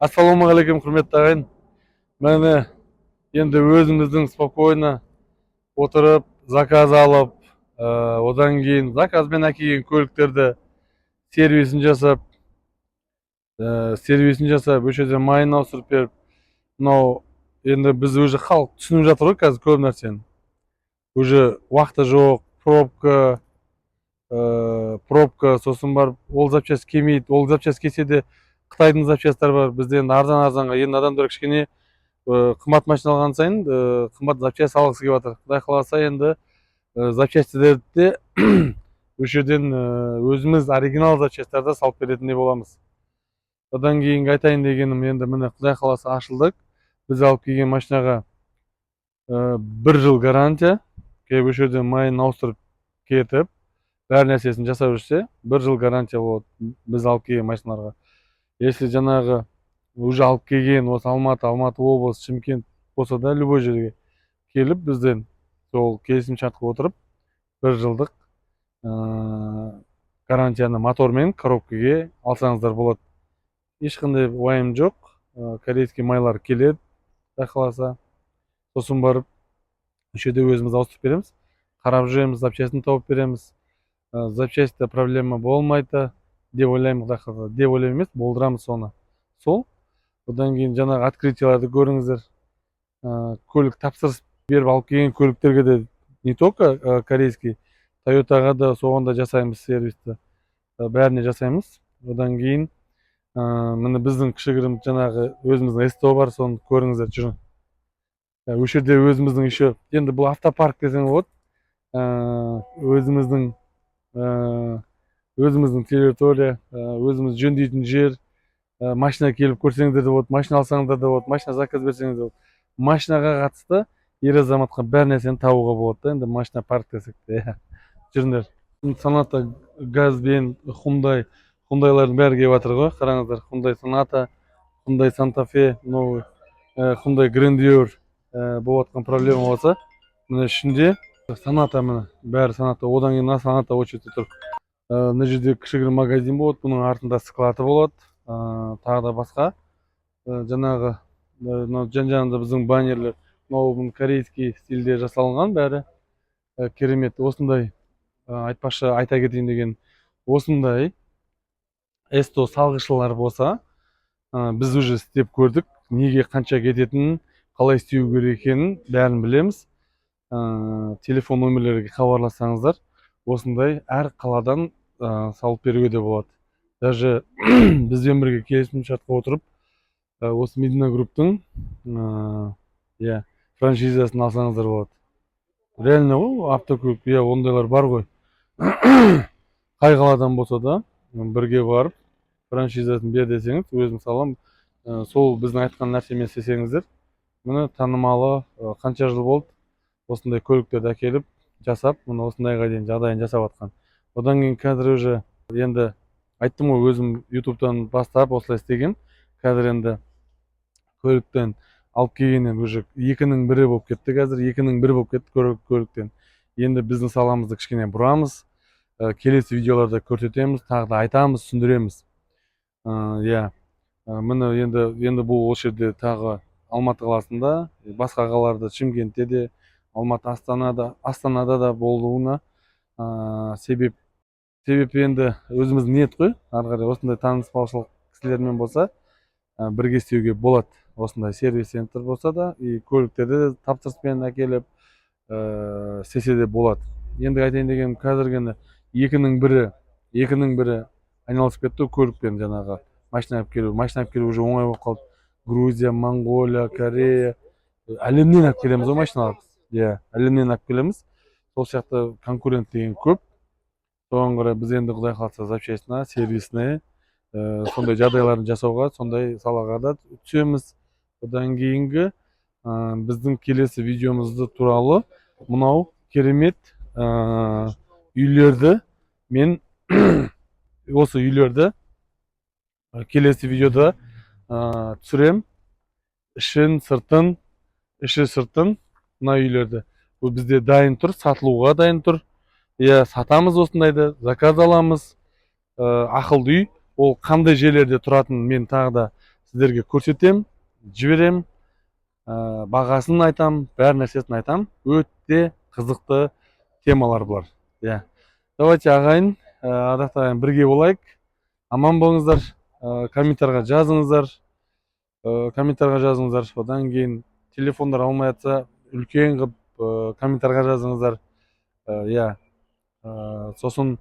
Ассалаумағалейкум, құрметті ағайын! Міне, енді өзіміздің спокойно отырып, заказ алып, одан кейін заказбен әкелген көліктерді сервисін жасап, осы жерде майын ауыстырып беріп, мынау енді біз уже, халық түсініп жатыр ғой қазір көп нәрсені. Уже уақыты жоқ, пробка, сосын барып ол запчасть келмейді. Ол запчасть келсе де, қытайдың запчастьтары бар. Бізде енді арзан, арзанға енді адамдар кішкене қымбат машина алған сайын қымбат запчасть алғысы келіп жатыр. Құдай қаласа, енді запчастьтерді де осы жерден өзіміз оригинал запчастьтарды салып беретіндей боламыз. Одан кейінгі айтайын дегенім, енді міне, құдай қаласа, ашылдық. Біз алып келген машинаға бір жыл гарантия. Келіп, осы жерден майын ауыстырып кетіп, бәр нәрсесін жасап жүрсе, бір жыл гарантия болады біз алып келген машиналарға. Если жаңағы уже алып келген осы Алматы, Алматы облысы, Шымкент болса да, любой жерге келіп, бізден сол келісім шартқа отырып, бір жылдық гарантияны мотор мен коробкаге алсаңыздар болады. Ешқандай уайым жоқ. Корейский майлар келеді, құдай қаласа. Сосын барып осы жерде өзіміз ауыстырып береміз, қарап жүреміз, запчастьін тауып береміз. Запчастьта проблема болмайды деп ойлаймын, құдай қаласа. Деп ойлаймын емес, болдырамыз соны. Сол, одан кейін жаңағы открытияларды көріңіздер. Көлік тапсырыс беріп алып келген көліктерге де, не только корейский, Тойотаға да, соған да жасаймыз сервисті. Бәріне жасаймыз. Одан кейін міне, біздің кішігірім жаңағы өзіміздің СТО бар, соны көріңіздер, жүрің. Осы жерде өзіміздің еще енді бұл автопарк десең болады. Өзіміздің территория, өзіміз жөндейтін жер. Машина келіп көрсеңіздер де болады, машина алсаңыздар да болады, машина заказ берсеңіз де болады. Машинаға қатысты ер азаматқа бәр нәрсені табуға болады да. Енді машина парк десек те, иә. Жүріңдер. Соната газбен, Хундай, Хундайлардың бәрі келіп жатыр ғой, қараңыздар. Хундай Соната, Хундай Санта Фе новый, Хундай Грандиор болып жатқан проблема болса, міне, ішінде Соната, міне, бәрі Соната. Одан кейін мына Соната очередьте тұр. Мына жерде кішігірім магазин болады, бұның артында склады болады, тағы да басқа. Жаңағы мынау жан жағында біздің баннерлер, мынау бұның корейский стильде жасалынған бәрі. Керемет осындай. Айтпақшы, айта кетейін деген, осындай СТО салғышылар болса, біз уже істеп көрдік, неге қанша кететінін, қалай істеу керек екенін бәрін білеміз. Телефон номерлерге хабарлассаңыздар, осындай әр қаладан салып беруге де болады. Даже бізбен бірге келісім шартқа отырып, осы Медина Групптың, иә, франшизасын алсаңыздар болады. Реально ғой, автокөлік, иә, ондайлар бар ғой. Қай қаладан болса да, бірге барып, франшизасын бер десеңіз, өзім салам. Сол біздің айтқан нәрсемен істесеңіздер, міне, танымалы, қанша жыл болды осындай көліктерді әкеліп жасап, міне, осындайға дейін жағдайын жасап жатқан. Одан кейін қазір уже енді айттым ғой, өзім Ютубтан бастап осылай істегем. Қазір енді көліктен алып келгеннен уже екінің бірі болып кетті, қазір екінің бірі болып кетті көліктен. Енді біздің саламызды кішкене бұрамыз. Келесі видеоларда көрсетеміз, тағы да айтамыз, түсіндіреміз. Иә. Міне, енді бұл осы жерде тағы Алматы қаласында, басқа қалаларда, Шымкентте де, Алматы, Астанада да болуына себеп енді өзіміздің ниет қой. Ары қарай осындай таныспаушылық кісілермен болса, бірге істеуге болады. Осындай сервис центр болса да и көліктерді де тапсырыспен әкеліп істесе де болады. Енді айтайын дегенім, қазіргі екінің бірі айналысып кетті ғой көлікпен. Жаңағы машина алып келу, машина алып келу уже оңай болып қалды. Грузия, Моңғолия, Корея, әлемнен алып келеміз ғой машиналарды, иә, әлемнен алып келеміз. Сол сияқты конкурент деген көп. Соған қарай біз енді, құдай қаласа, запчастьына, сервисіне, сондай жағдайларын жасауға, сондай салаға да түсеміз. Одан кейінгі біздің келесі видеомызды туралы, мынау керемет үйлерді, мен осы үйлерді келесі видеода түсірем, ішін, сыртын, іші, сыртын мына үйлерді. Бұл бізде дайын тұр, сатылуға дайын тұр, иә. Сатамыз осындайды, заказ аламыз. Ақылды үй ол қандай жерлерде тұратынын мен тағы да сіздерге Сіздерге көрсетем, жіберем, бағасын айтам, бәр нәрсесін айтам. Өте қызықты темалар бұлар, иә. Давайте, ағайын, ардақты ағайын, бірге болайық, аман болыңыздар. Комментарға жазыңыздар, комментарға жазыңыздар. Одан кейін телефондар алмай жатса, үлкен қылып комментарға жазыңыздар. Иә, сосын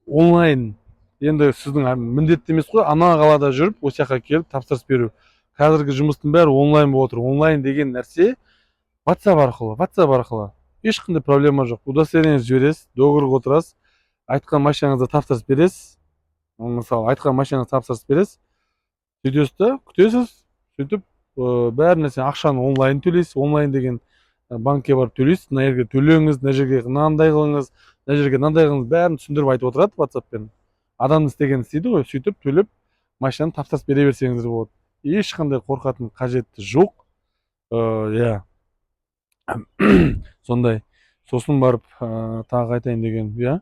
онлайн енді сіздің міндетті емес қой ана қалада жүріп, осы жаққа келіп тапсырыс беру. Қазіргі жұмыстың бәрі онлайн болып отыр. Онлайн деген нәрсе WhatsApp арқылы, WhatsApp арқылы ешқандай проблема жоқ. Удостоверение жібересіз, договорға отырасыз, айтқан машинаңызды тапсырыс бересіз. Мысалы, айтқан машинаңызды тапсырыс бересіз, сөйтесіз да, күтесіз. Сөйтіп, бәр нәрсе, ақшаны онлайн төлейсіз. Онлайн деген банкке барып төлейсіз. Мына жерге төлеңіз, мына жерге мынандай қылыңыз, мына жерге мынандай қылыңыз, бәрін түсіндіріп айтып отырады WhatsAppпен. Адамның істегенін істейді ғой. Сөйтіп төлеп, машинаны тапсырыс бере берсеңіздер болады. Ешқандай қорқатын қажеті жоқ. Иә, сондай. Сосын барып, тағы айтайын деген, иә,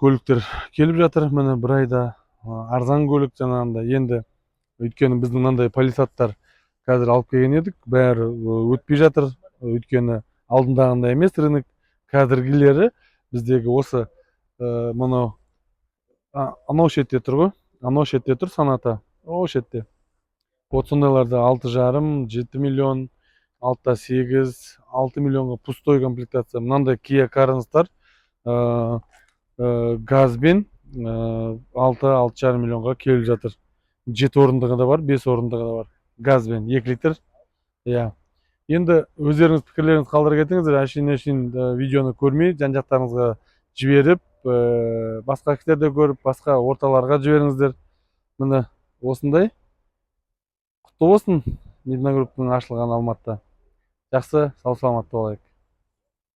көліктер келіп жатыр міне бір айда. Арзан көлік жаңағындай енді, өйткені біздің мынандай Палисадтар қазір алып келген едік, бәрі өтпей жатыр, өйткені алдындағындай емес рынок. Қазіргілері біздегі осы, мынау анау шетте тұр ғой, анау шетте тұр Соната, о шетте. Вот сондайларды 6,5, 7 миллион, 6,8, 6 миллионға пустой комплектация. Мынандай Kia Carens-тар газбен 6, 6,5 миллионға келіп жатыр. Жеті орындығы да бар, бес орындығы да бар, газбен 2 литр, иә. Енді өздеріңіз пікірлеріңізді қалдыра кетіңіздер. Әшейін видеоны көрмей, жан жақтарыңызға жіберіп, басқа кісілер де көріп, басқа орталарға жіберіңіздер. Міне, осындай. Құтты болсын Медина Групптың ашылған Алматыда. Жақсы, сау саламатта болайық.